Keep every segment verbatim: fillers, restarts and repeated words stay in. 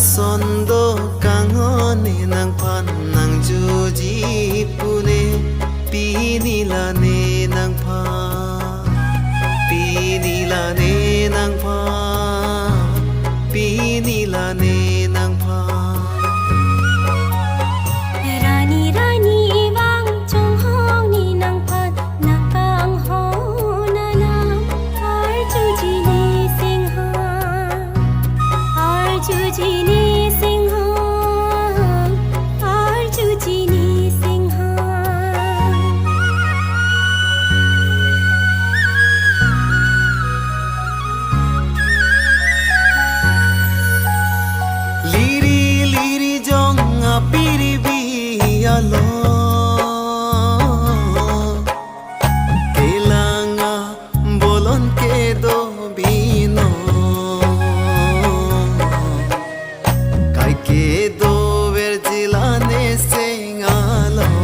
Sondo kanghon ne nangphan nangjuji pune, pini la ne nangphan, pini la ne nangphan, pini la ne nangphan. Rani rani vang chonghong ne nangphan nangkanghon alam, arjuji ne singha, arjuji ne singha, arjuji ne singha. Liri liri jong apirbi along, kelang abolon kedo binong, kai kedoverji la ne seng along.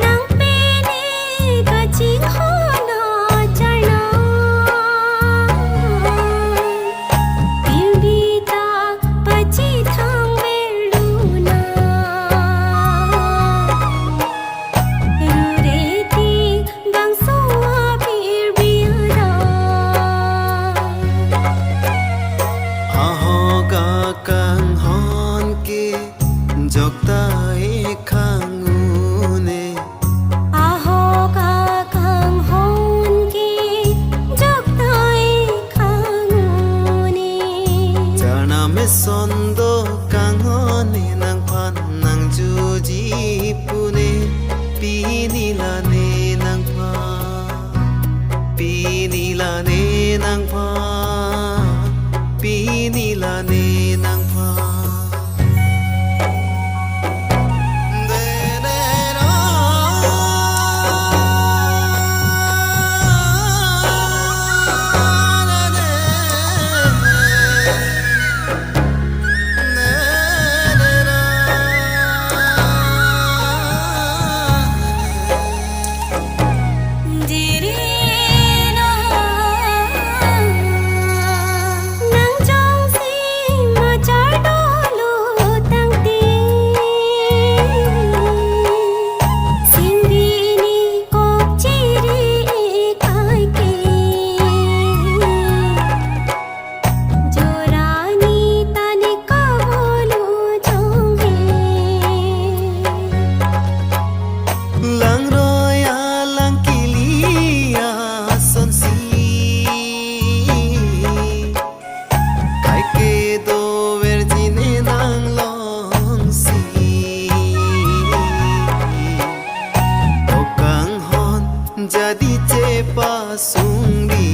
Nang pine kachinghon acharna, pirbi ta pachethang verluna. Rureti bangso apirbi alam, ahok akanghon ke jokta ekhang un-e. Ahok akanghon ke jokta ekhang un-e. Charna me sondo kanghon ne nangphan nangjuji pune, pini la ne nangphan, pini la ne nangphan, pini la ne nangphan. Nang jongsi machar dolo tangte, singdi ne kok chiri kai ke. Jorani ta ne kabolu jong he. Langroi alang kili asonsi, kai kedoverji ne nanglongsi. O kanghon jadi chepasungri,